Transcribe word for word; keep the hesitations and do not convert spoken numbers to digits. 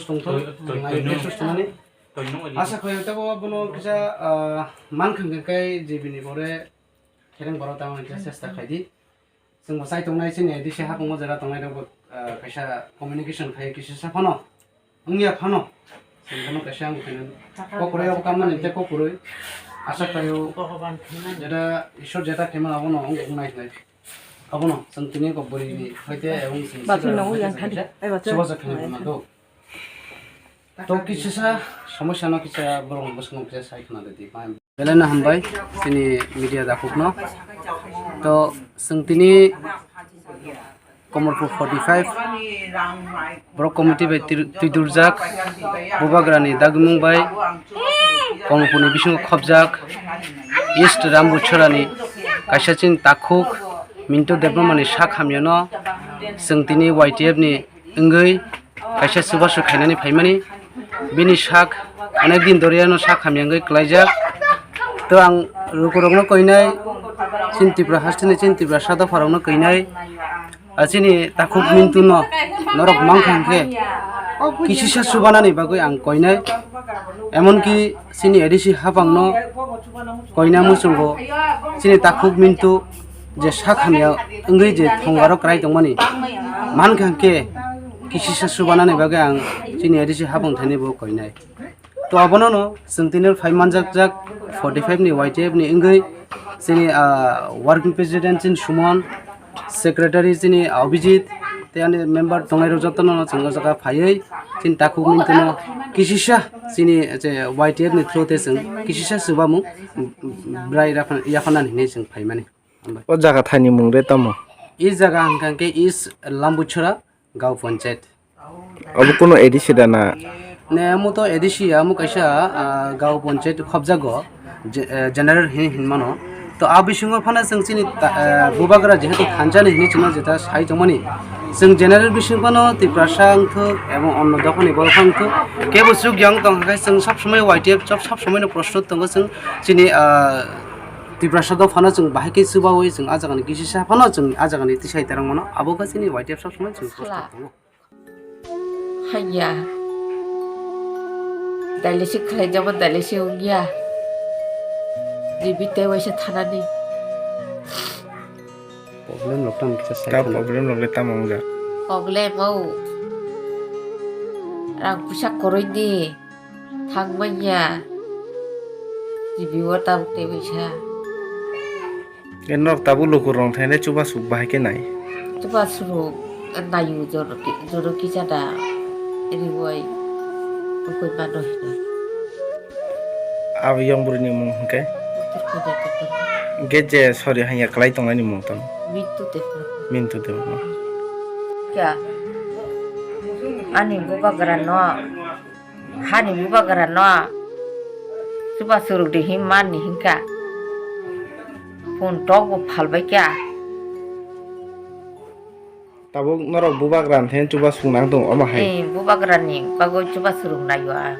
Tongthok, Toi-, toi-, ang ai toi-, video toi-, source tongmani. Toi-, toi-, Asa khayo tabo bono kisa, ah, mankha hwnkhe kai G B ni bore khereng borok tamo hwnkhe chesta khaidi. Chwngbo chai tongnai chini A D C hapung o jera tongnai rokbo, ah, kaisa communication khai kisa sa phano. Wngya phano. Chwng phano kaisa ang khaina. Kokroi o kamani tei kokroi. Asa khayo jeta Ishwar jeta khaima abono wng wngnai hinai. Abono chwng tini kok bwrwi ni hoite ebong chwng Bathroom sida no hoite uyang chwng thani. Kaisa Ai, bathroom. Chubacha khaina phano do. To kisa sa somosya no kisa borok bwskango kisa sai khna rwdi. Belai no hambai chini media dakhuk no. To chwng tini Komorpur forty five borok committee bai twi-, twidurjak, Bubagrani dagimung bai Komorpurni bisingo khopjak East Rambuchorani kaisa chini takhuk Mintu Debbarmani sak hamyano chwng tini Y T F ni wngwi kaisa chubachu khainani phaimani. Bini sak onek din doriano sak hamya wngwi klaijak. To ang lukurokno koinai, chini Tripura hasteni chini Tripura sadopharokno koinai, ah, chini takhuk Mintuno norok mankha hwnkhe kisisa chubanani bagwi ang koinai. Emonki chini A D C hapangno koina muchungo chini takhuk Mintu je sak hamya wngwi je thongaro kwrai tongmani mankha hwnkhe kisisa chubanani bagwi ang chini A D C hapang thani bo koinai. To abono no chwng tini phai manjak jak forty five ni Y T F ni wngwi chini, ah, working president chini Sumon, secretary chini Abhijit, tei ani member tongnai rok jotono no chwng o jaga phaiwi chini takhuk Mintuno kisisa chini je Y T F ni through te chwng kisisa chubamung bwrai yaphan-, yaphanani hinwi chwng phaimani. Hambai. O jaga thani mung de tamo? E jaga hwnkha khe East Lambuchora Gao Panchayat. Obo kuno A D C da na? Ne, amo to A D C ya, amo kaisa, ah, Gao Panchayat khobjago, je-, eh, general hin-, hinmano. To a bisingo phano chwng chini ta-, eh, Bubagra jehetu thansa ni hinwi chwngno jeta sai tongmani. Chwng general bising phano Tiprasa wngthok ebong onno dophani borok wngthok. Kebo chuk yang tong khe chwng sab somoi Y T F sab, sab somoi no prostut tongo chwng chini, ah, Tiprasa dophano chwng bahai khe chubaui chwng a jagani kisisa phano chwng a jagani tisai terang mano. Abo khe chini Y T F sab somoi chwng prostut tongo. Haiya. Dailesi khlaijama dailesi wngya. Ribi tei waisa thanani. Problem rok tamo kisa sai Ta khwna. Problem rok le tamo wngya. Problem o. Rang puisa koroi di. Thang manya. Ribi o tabuk tei waisa. Norok tabuk lukurok thainai chubachu bahai khe nai. Chubachu naio joro ki-, joro kisa da riwai ukoi mano hino. Abo yang bwrwini mung hwnkhe? Turkana, Turkana. Hwnkhe je sori hanya kwlai tongnani mung tamo? Mintu Debbarma. Mintu Debbarma. Kya? Ani bubagra no. Hani bubagra no chubachu rwk di hinmani hinkha. Phone tok bo phalbai kha. Tabuk norok bubagra ni thani chubachu nang tongo omo hai? Eh, bubagra ni bagwi chubachu rwk naio ang.